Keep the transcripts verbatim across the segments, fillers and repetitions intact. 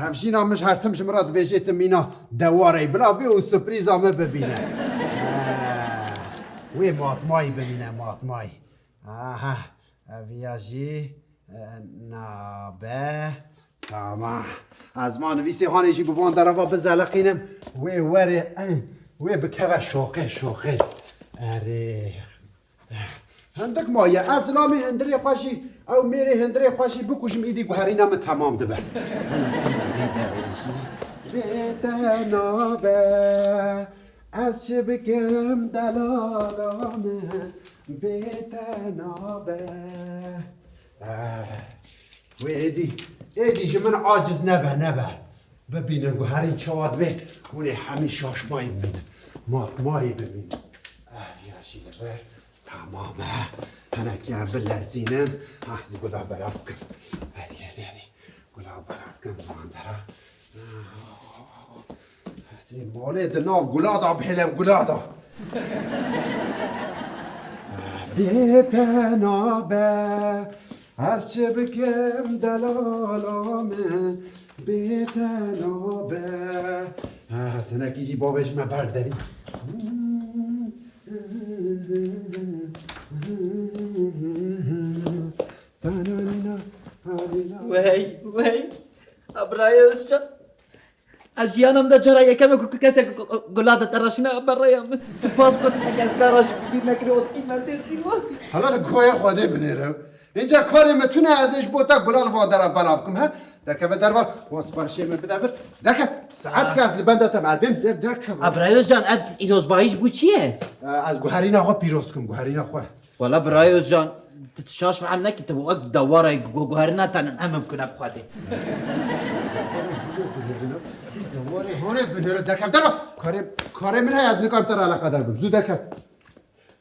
Hevjîna min ji her tim ji min re dibêje tu mîna dewarê bila bê û surprîza min bibîne. Wê matmayî bimîne, matmayî. Aha, ev ya jî, e, nabe. Tamam. Ez ma nivîsê hanê jî bi van dereva bizeliqînim. Wê were, e, wê bikeve şoqê, şoqê. Erê. Hindik maye, ez zilamê hundirê xwe jî, ew mêrê hundirê xwe jî bikujim, îdî guherîna min temam dibe. Bê te nabe, ez çi bikim delala min, bê te nabe. Eh, wê êdî, êdî ji min aciz nebe, nebe. Bibînin guherîn çawa dibe, hûn ê hemî şaşmayî bimînin. Matmayî bimînin. Ev ya jî li vir. Tamam e. Hinekî em bilezînin. Ah, ez gula bera bikim. Erê, erê, erê. Gula bera bikim van dera. Ez ê malê di nav gula da bihêlem, gula da. Bê te nabe, ez çi bikim delala min, bê te nabe. Ha, senekî jî bavê ji me berderî. Wey, wey. Abraye Özcan. Ez jiyanim de cara yekem e ku kesek gu-, gu-, gula de teraşîne beraya min. Spas ku eger teraş bîr nekirî û qîmetê dîwa. Hala li guhaya Xwedê binêre. Înca karê min tune ez ê ji bo te gula li van dera belav kim, he? Derkeve derva, wan siparişê min bide vir. Derkev, saet ke ez li benda te me, ez bêm der-, derkev. Abraye Özcan, ev pîrozbayî ji bo çi ye? Ez guherîna xwe pîroz dikim, guherîna xwe. Wala birayê Özcan, tu, tu şaş fehm nekî, tu wek dewara gu-, guherîna te ne mimkun e bi Xwedê. Dewarê hane binêre derkev derva. Karê, karê min heye ez nikarim te re eleqedar bim. Zû derkev.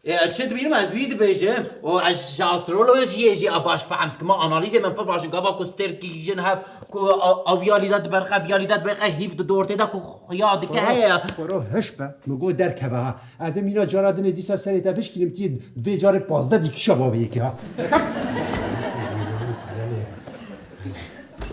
Ê, ez çi dibînim, ez wî dibêjim. O, ez ji astrolojiyê jî a baş fehm dikim. Analîzê min pir baş in. Gava ku stêrkî jin hev, ku a-, aviya lî de diberxe, aviya lî de diberxe, hîv di dortê de ku xuya dike heye. Xwero hiş be, min got derkeve ha. Ez ê mîna cara dinê dîsa serê te bişkînim, tî vê carê pazdeh dîkişa bavê yekê ha.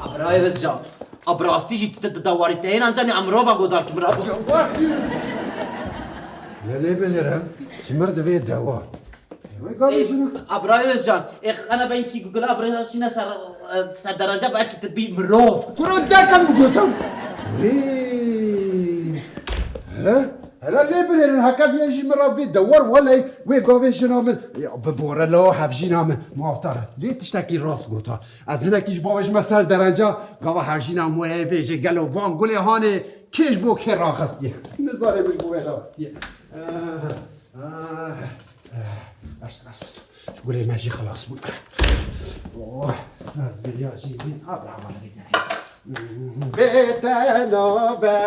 A birayê Özcan, a bi rastî jî tu, tu, tu dewarî te hêna zanî em mirova godar ki miravo. Lê lê binêre, ji mir divê dewa. Wê gavê jin. A birayê Özcan, ê xana ben ki gula birayê şîne ser, ser derece belkî tu bî mirov. Kuro derken mi gotam? Wê. He? Hele lê binêrin, heke biyên jî min re vê dewar weley wê gavê jina min, ya, bibore la hevjîna min, mafdar e. Lê tiştekî rast gota. Ez hinekî ji bavê ji me ser derenca, gava hevjîna min wê vêjê gelo van gulê hanê kê ji bo kê raxistiye. Nizanê min ji bo wê raxistiye. Ah, ah, ah. Baş, baş, baş. Ji gulê me jî xilas bû. Oh, ez vêya jî bîn. Ah, bravo, vê derê. Bê te nabe,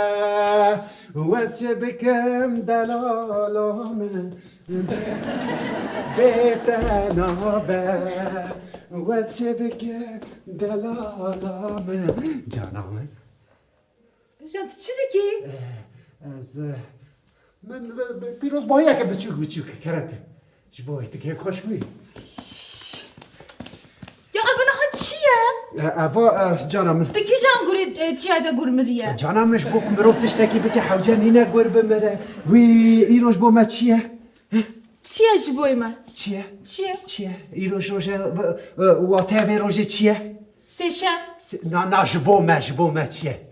wez çi bikim delala min. Bê te nabe, wez çi bikim delala min. Cana min. Özcan, tu çi dikî? Eh, ez, eh, min, eh, pîrozbahiyeke biçûk biçûk kerem ke. Ji bo wê tu kêfxweş bûyî. Ya ev niha çi ye? Eh, eva, eh, cana min. Tu kîjan gurê, eh, çiyayê de gur miriye? Eh, cana min ji bo ku mirov tiştekî bike hewce nîne gur bimire. Wî, îro ji bo me çi ye? Çi ye ji bo me? Çi ye? Çi ye? Çi ye? Îro ji roje, e, e, wateya vê rojê çi ye? Sêşem. Se-, na, na, ji bo me, ji bo me çi ye?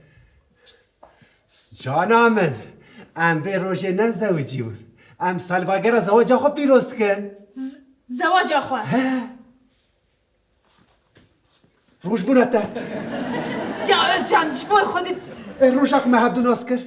Cana min, em vê rojê ne zewicî bûn. Em salvagera zewaca xwe pîroz dikin. Z-, zewaca xwe? He. Rojbûna te. Ya Özcan, ji bo Xwedê. E, roja ku me hevdu nas kir.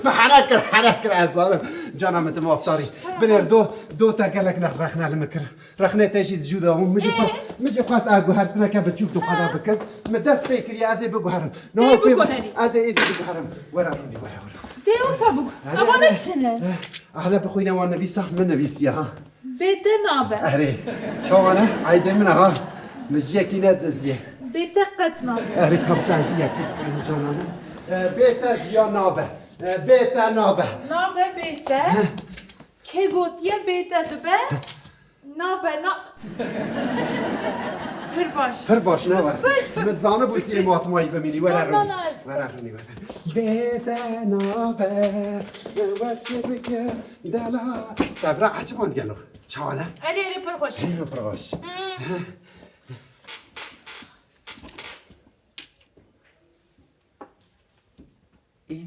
Me here kir, here kir, ez zanim. Cana min, tu mafdarî. Binêr do, do te gelek ne rexne li min kir. Rexnê te jî di cû de bû. Min jî xwest, min jî xwest ev guhertineke biçûk di xwe de bikim. Min dest pê kiriye, ez ê biguherim. Tê biguherî. Ez ê êdî biguherim. Were rûnî, were, were. Tê wisa bû. Hadi, hadi. Ewa ne çi ne? Eh, hele bixwîne wan nivîsa, min nivîsiye ha. Bê te nabe. Erê, çawa ne? Eydê min e ha. Min jiyekî nediziyê. Bê te qet nabe. Erê, kapsa jiyekî. Cana min. E, bê te jiyan nabe. E, bê te nabe. Nabe bê te. Heh. Kê gotiye bê te dibe? Nabe, na- Pir baş. Pir baş, ne var? Pir, pir. Min zanibû tu yê matmayî bimînî. Were rûnî. Were rûnî, were. Bêdena be, wesê bike, dela. Te bira eciban gelo. Çawa ne? Erê, erê, pir xweş. Pir xweş. Hmm. Ê?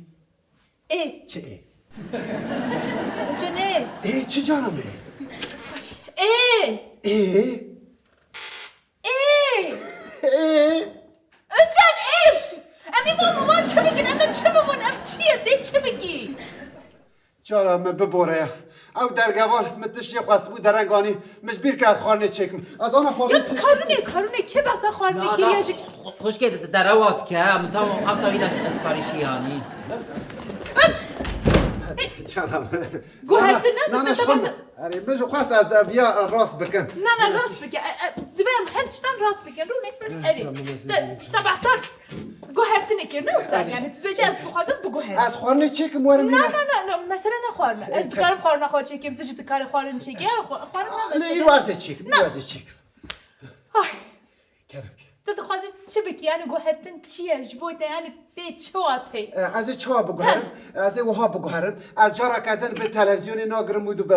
Ê. Çi ê? Çi ne? Ê, çi cara me? Ê. Ê? Ê. Ê. Öçer, ê. Em ê van wan çi bikin? Em ne çi bibûn? Em çi ye? Tê çi bikî? Cara min bibore ya. Ew dergevan min tiştê xwestibû dereng anî, min ji bîr kir ez xwarinê çêkim. Ez ana xwarinê Ya çêkim. Karûnê, karûnê, kê behsa xwarinê Na, kiriye na, jî? xo-, xo-, xwişkê de, de derewa dike, min tam wexta wî de siparîşî anî. Aç! Cara min. Guhertin ne, Na, na, te ji xwe tamam. Erê, min ji xwest ez de viya rast bikim. Na, na, rast bike. E, e, divê em hin tiştan rast bikin. Rûnê, Eh, erê. tamam, ez Te, ê te behsa Guhertinê kir, ne wisa? Erê. Yani, tu dibêjî ez dixwazim biguherim. Ez xwarinê çêkim, werim Na, vîne. na, na, na, mesele ne xwarine. Ez Erê, dikarim xwarina xwe çêkim, tu jî dikarî xwarin çêkî. Yani, xwa-, xwarin ne Lê mesele. îro ez ê çêkim, îro ez ê çêkim. Ay. Kerem. Tu dixwazî çi bikî? Yani, guhertin çi ye? Ji bo te, yani, tê çi wa tê? E, ez ê çawa biguherim? Heh. Ez ê wiha biguherim. Ez careke din bi televîzyonê nagirim û bi, bi,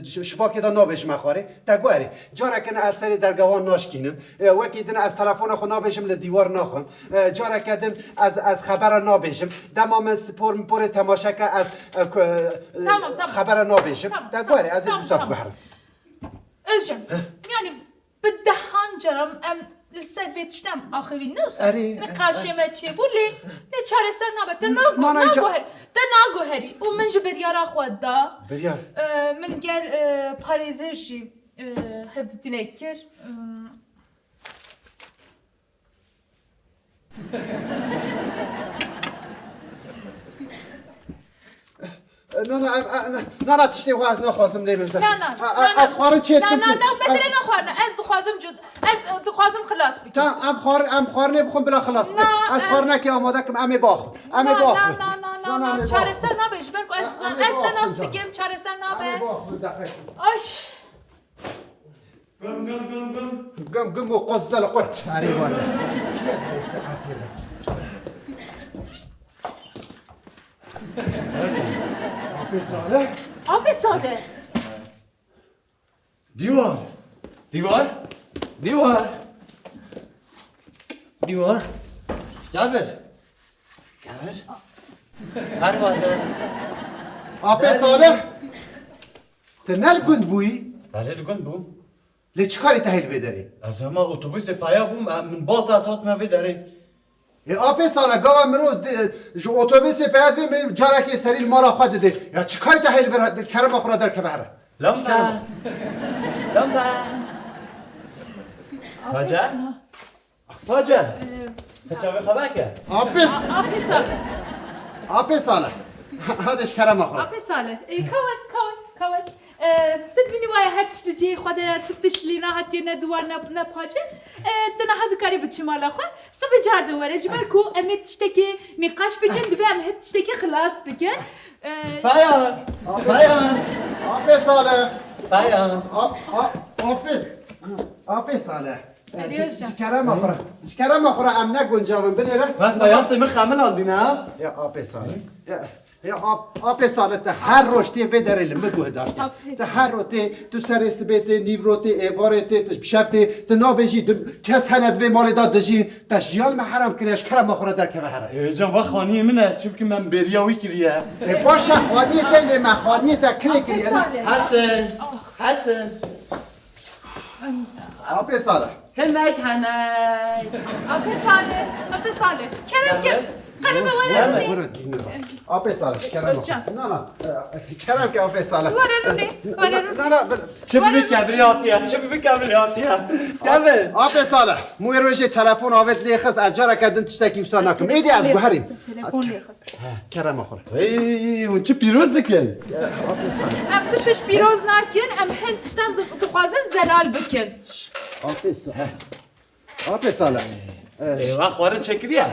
bi, ji, ji bakê de nabêjim xwarê. Te guherî. Careke din ez serê dergewan naşkînim. E, wekî din ez telefona xwe nabêjim li dîwar naxim. E, careke din ez, ez xebera nabêjim. Dema min spor, min porê temaşe ke ez, e, ku, e, Tamam, tamam. xebera nabêjim. Tamam, Te tamam, guherî, ez ê tamam, wisa tamam. biguherim. Özcan, yani bi dehan caran em li ser vê tiştem axivîn ne wisa? Erê, Niqaşê erê. me çêbû lê, lê çareser nabe. Te N-, nago-, nana ca- nagoher-, te nagoherî. Û min ji biryara xwe da. Biryar. E, min gel, e, parêzer jî, e, hevdîtinê kir. E, Na, na, em, em, na, na, tiştê xwe ez naxwazim lê min zehmet. Na, na, A, a, na, na. ez xwarin çê Na, dikim na, tu. na, mesele Ez naxwarine. Ez dixwazim cud-, ez, e, dixwazim xilas bikim. Ta em xwar-, em xwarinê bixwin bila xilas bikin. Na, Ez ez xwarinekê amade kim, em ê baxwin. Em ê Na, baxwin. na, na, na, na, Na, na, na, em ê çareser baxwin. nabe, ji ber ku ez, Em ê ez de baxwin nas canım. dikim, çareser Em ê nabe. baxwin, deqe. Ay. Gum, gum, gum, gum. Gum, gum û qezel qurt. Erê were. Apê Salih. Apê Salih. Dîwar. Dîwar. Dîwar. Dîwar. Gel ver. Gel ver. Her wade. Apê Salih. Tu ne li gund bûyî? Belê li gund bûm. Lê çi karî te heyl vê derê? Ez hema otobusê peya bûm, e, min baz ez hatime vê derê. Ê, apê Sale, gava mirov di-, ji otobusê peya divê, min carekê serî li mala xwe didê. Ya çi karî te heyl vir, kerema xwe re derkeve here. Lamba. Lamba. Hace? Hace. Ee, Te çavê xwe veke. Apê. A-, Apê Sale. Apê Sale. Hadi ji kerema xwe. Apê Sale. Ee, kawan, kawan, kawan. Ee, tu dibînî waye her tişt li cihê xwe de, tu tişt lê nehatiye, ne duwar, ne, ne pace. Ee, tu niha dikarî biçî mala xwe. Sibê car din were. Ji ber ku em ê tiştekê nîqaş bikin, divê em hê tiştekê xilas bikin. Ee, Fayans! Fayans! Apê Sale. Fayans! Ap-, ap-, Apê. Apê Sale. Hadi Ji, Özcan. ji kerema xwe re, ji kerema xwe re em ne guncav in binêre. Me fayansê min xemilandîne ha. Ya Apê Sale. Ya, ya Ap-, Apê Sale, te her roj tê vê derê li min guhdar kir. Apê Te Sale. her roj tê, tu serê sibê tê, nîvro tê, êvarê tê, tu bi şev tê, tu nabêjî, tu kes hene di vê malê de dijîn, te jiyan me heram kiriye, ji kerema xwe re derkeve here. Ê, can va xaniyê min e, çimkî me bêriya wî kiriye. Ê, baş e, xaniyê te lê me xaniyê te kirê kiriye. Apê Sale. Hesin. Hesin. Apê Sale. Hinek henek. Apê Sale, Apê Sale. Kerem ke, qerebe were Were, rûnê. were, dîne. Apê Sale, ji kerem Özcan. Na, na. Kerem ke Apê Sale. Were rûnê, were rûnê. Na, na, bir Çi bi kevirî hatiye, çi bi kevirî hatiye. Kevin. Apê Sale, min wê rojê telefon avêt lê xist, ez careke din tiştekî wisa nakim. Êdî ez guherîm. Telefon lê xist. Kerema xwe. Ey, hûn çi pîroz dikin? Apê Sale. Em tu tişt pîroz nakin, em hin tiştan di-, dixwazin zelal bikin. Apê Sale. Apê Sale. Ê, wa xwarin çêkiriye?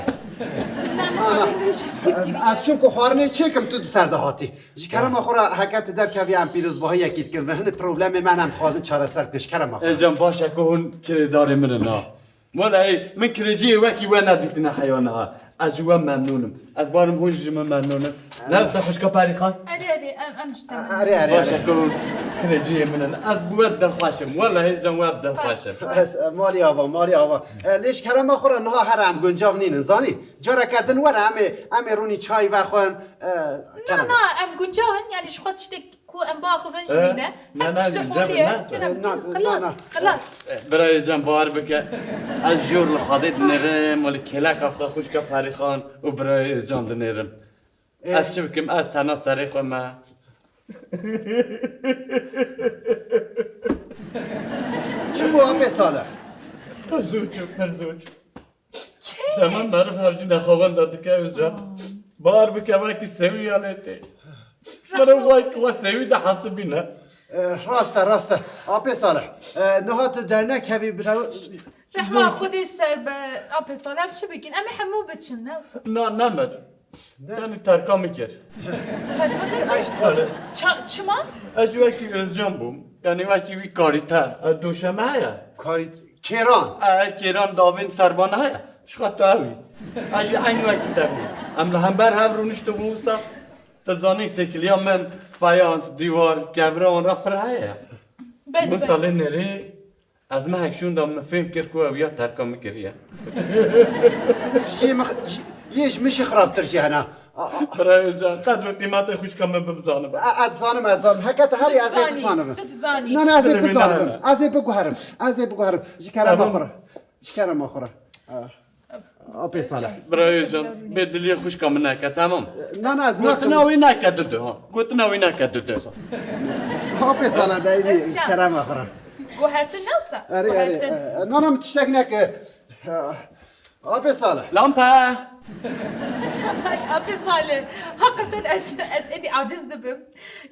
Ana, ez çûm ku xwarinê çêkim, tu di ser de hatî. Ji kerema xwe re heke tu derkevî em pîrozbahiyekî dikin. Hin problemê me em dixwazin çareser bikin ji kerema xwe. Ê can, baş e ku hûn kirêdarê min in ha. Welehî min kirêciyê wekî we nedîtine heya niha. Ez ji we memnûn im. Ez barim hûn jî ji min memnûn in. Ne wisa xwişka Perîxan? Erê, erê, em, em ji te memnûn. Erê, erê, erê. Baş e ku hûn kirêciyê min in. Ez bi we dilxweş im. Welehî can we dilxweş im. Spas, spas. Ez, e, malî ava, malî ava. E, lê ji kerema xwe re niha here em guncav nînin, zanî? Careke din were em ê, em ê rûnî çay vexwin. E, Na, kerema. Na, em guncav in, yanî ji xwe tiştek ku em biaxivin jî nîne. Her tişt li holê ye. Kerem, na, na, xilas, na. Xilas. Birayê can, bawer bike, ez jor li Xwedê dinêrim û li kêleka xwe xwişka Perîxan û birayê Özcan dinêrim. Ê. Ez çi bikim, ez tena serê xwe me. Çi bû apê Salih? Pir zû çû, pir zû çû. Kê? Dema meriv hevcîna xwe wenda dike Özcan. Bar bike wekî sewî ya lê tê. Meriv wek we sewî de hesibîne. E, rast e, rast e. Apê Salih, e, niha tu dernekevî bira- Rehma Xwedê ser be, apê Salih, em çi bikin? Em ê hemû biçin, ne wisa? Na, ne mir. Ne? Yanî terka min kir. Terka te kir? Çima? Ez jî wekî Özcan bûm. Yanî wekî wî karîte. E, doşeme heye. Karî-, Kêran. E, kêran davên serbana heye. Ji xwe tu ew î. Ez jî eynî wekî te bûm. Em li hember hev rûniştibûn wisa. Tu zanî têkiliya min feyans, dîwar, kevira wan re pir heye. Belê, belê. Wisa lê nêrê ez mehek şûnda min fêm kir ku ew ya terka min kiriye. Yê min, yê ji min jî xirabtir jî hene. A, a. Bira Özcan, qedr û qîmetê xwişka min bizanim. E, ez dizanim, ez dizanim. Heke tu herî ez ê bizanim. Tu dizanî. Na, na, ez ê bizanim. Ez ê biguherim. Ez ê biguherim. Ji kerema xwe re. Ji kerema xwe re. A. Apê Salih. Bira Özcan, bêdiliyê xwişka min neke, tamam? Na, na, ez nakim. Gotina wî neke dudu, ha. Gotina wî neke dudu. Apê Salih, de êdî ji kerema xwe re. Guhertin ne wisa? Erê, erê. Guhertin. E, na, na, min tiştek neke. Apê Salih. Lampe. Ay, apê Salih. Hakikaten ez, ez êdî aciz dibim.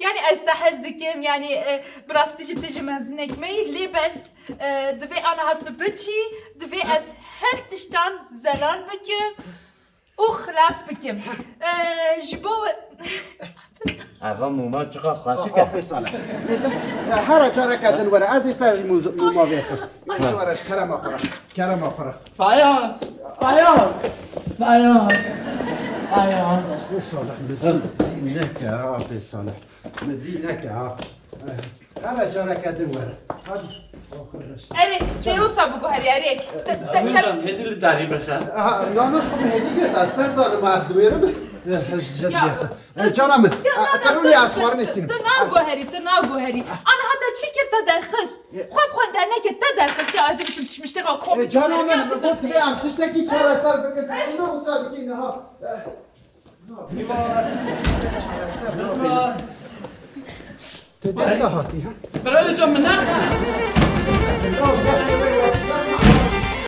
Yani ez te hez dikim, yani, e, bi rastî jî tu ji mezinek me yî, lê bes, e, divê aniha tu biçî, divê ez her tiştan zelal bikim û xilas bikim. E, ji bo Eva mûma çiqa xweşik e. Apê Salih. Neyse, e, here careke din were, ez ê ji te mûz-, mûma vêxim. Neyse, were ji kerema xwe re. Kerema xwe re. Fayans! Fayans! Fayans! Fayans! Apê Salih, min dî neke, apê Salih. Min dî neke ha. Here careke din were. Hadi. Erê, tê wisa biguherî, erê. Te, te, te. Hocam, hêdî li darî bixe. Aha, na, na, xwe min hêdî girta. Ez ne zanim ez diwêrim. Eh, ez ji te diyexe. Eh, cana min. Ya, eh, na, na, te rûnî ez xwarinê tînim. Tu naguherî, tu naguherî. Aniha te çi kir, te derxist. Xwe bi xwe dernekê te derxist. Ya, ez ê biçim tişmiştêxa kom. Eh, cana min, min got divê em tiştekî çareser bikin. Tu çima wisa dikî niha? Eh. Tu dê sahatî, ha? Birayê can, min naxe.